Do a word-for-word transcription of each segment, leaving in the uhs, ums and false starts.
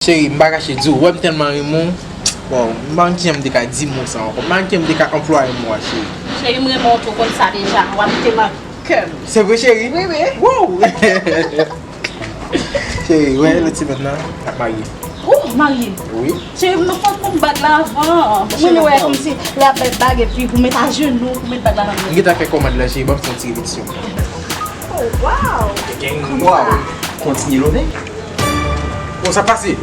Cheri, m pa kache di w, wè m tèlman renmen w. Bon, m pa konn kijan m te ka di mo sa ankò. M pa konn kijan m te ka anplwaye mo a, cheri. Cheri, m renmen w tou, w konn sa deja. W abite nan kè m. Se vre, cheri? Wi, wi. Wow! Cheri, wè, lòt semèn nan, n ap marye. Oh, marye? Wi. Cheri, m nan fòt pou m bag la avan. Mwen wè kòmsi lè ap bèl bag epi pou met ajenou, pou met bag la nan men. M gentan fè kòmand la, cheri, ban m fè yon ti repetisyon. Oh, wow! Wow! Kontinye love. Bon, sa pase.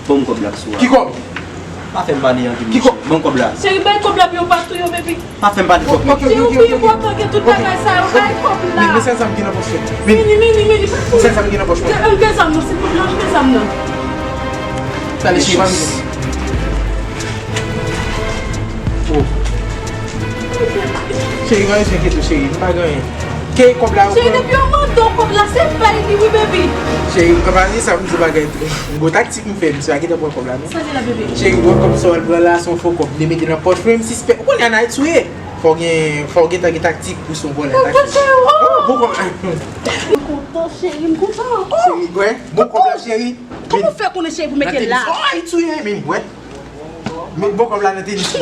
Ban m kòb la sou a. Ki kòb? Pa fè m pale anpil, mesye. Ban m kòb la. Cheri, bay kòb la pou yo pa touye w, baby. Pa fè m pale twòp, men. Cheri, ou pi enpòtan ke tout bagay sa yo, bay kòb la. Men, men sèl zam ki nan pòch mwen. Vini, vini, vini, pa touye. Sèl zam ki nan pòch mwen. Ann gen zam nan, silvouplè, ann gen zam nan. Talè, cheri, pa vini. Oh. Cheri, pa bezwen enkyete w, cheri. M pa gen anyen. Ke kòb la yo pran. Cheri, depi yo mande w kòb la, se bay li wi, baby. Cheri, ann pa di sa, m di bagay. Gwo taktik m fè, misye pa gentan pran kòb la, non. Sa di la, baby? Cheri, gwo kòb sa w al pran la, se yon fo kòb. Li mete nan pòch mwen, m sispèk. Ou konnen an Ayiti w ye. Fò w gen, fò w gentan gen taktik pou se yon vòlè, taktik. Cheri, oh! Bon kòb. M kontan, cheri, m kontan. Oh! Cheri, wè, bon kòb la, cheri. Kòman w fè konnen, cheri, pou mete la? Oh, Ayiti w ye, men, wè. Men bon kòb la nan tenis.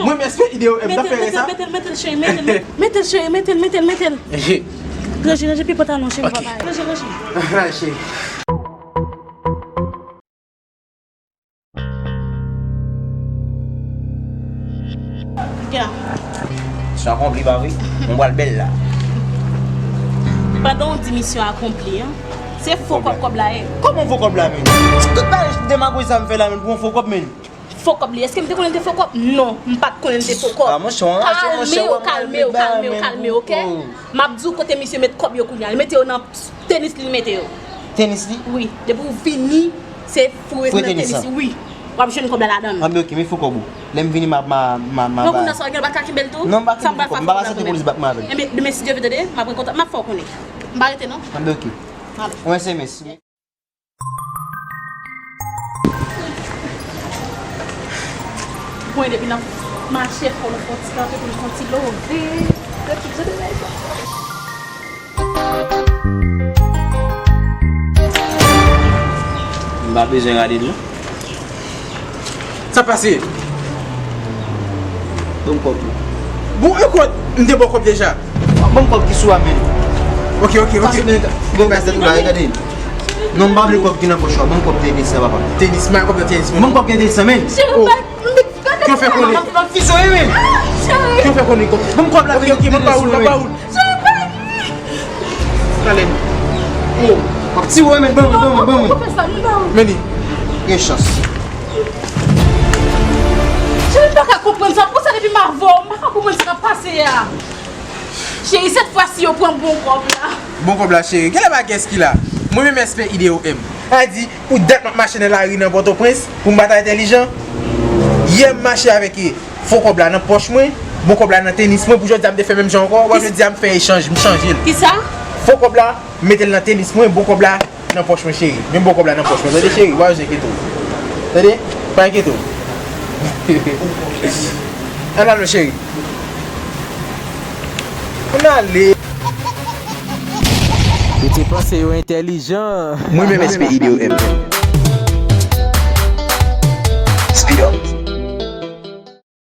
Mwen, mwen, espè ide yo, m t ap fè sa. Metel, metel, metel, cheri, metel, metel, metel, metel. Ranje, ranje pi pantalon, cheri, papa. Ranje, ranje. Ranje. Misyon akonpli, pa vre? Mwen pral bèl la. Pandan w di misyon akonpli, an, se fo kòb kòb la ye. Kòman fo kòb la, men? Tout bagay demagoji sa m fè la, men, pou yon fo kòb, men. Fo kòb li. Èske m te konnen l te fo kòb? Non, m pa t konnen l te fo kòb. Ah, monchè, w anraje, monchè, w ap mal met bagay, men, oke? M ap di w kote misye met kòb yo kounye a. Li mete yo nan tenis li, li mete yo. Tenis li? Wi. Depi w vini, se foure nan tenis li. Wi. W ap jwenn kòb la ladan l. Anben, oke, men fo kòb ou. Lè m vini, m a, m a, m a, m a. Non, kounye a sa w gen, w pa ka kenbe l tou? Non, m pa kenbe fo kòb. M pa ba sante pou polis bat mwen avè l. Enben, demen, si Dye vle, tande, m ap pran kontak, m ap fè w konnen. M pa rete, non. Anben, oke. Anben. Yon S M S. Mwen depi n ap mache fò nou fè yon ti kanpe pou nou fè yon ti love. Yo tout tande nèg la. M pa bezwen gade l non. Sa pase? Ban m kòb la. Bon, e kòb, m te ba w kòb deja. Ban m kòb ki sou a, men. Ok, ok, ok. Pase men, bon, gaz tèt ou la, gade. Non, m pa vle kòb ki nan pòch ou a. Ban m kòb tenis la, papa. Tenis, m a kòb nan tenis, men. Ban m kòb ki nan tenis la, men. Cheri, oh. Ki w fè konnen? M ap fizoye, men. Ki w fè konnen? Ban m kòb la, men. Ok, ok, ban m ba ou l, ban m ba ou l. Talè. Oh. M ap tiye w, men. Ban mwen, ban mwen, ban mwen. Men li. Gen chans. Cheri, m pa ka konprann sa. Pou sa depi m avè w, m pa ka konprann sa k ap pase a. Cheri, sèt fwa si yo pran bon kòb la. Bon kòb la, cheri. Genlè pa kiyès ki la. Mwen menm S P I D O M. A di, pou dat m ap mache nan lari nan Pòtoprens, pou m pa ta entèlijan. Yè m mache avèk fo kòb la nan pòch mwen, bon kòb la nan tenis mwen, pou jodi a m te fè menm jan ankò, w ap jodi a m fè echanj, m chanje l. Kisa? Fo kòb la, m mete l nan tenis mwen, bon kòb la nan pòch mwen, cheri. Men bon kòb la nan pòch mwen, tande, cheri, w ap jwenn enkyete w. Tande? Pa enkyete w. Ann al non, cheri. Ann ale. Yo te panse yo entèlijan. Mwen menm S P I D O M.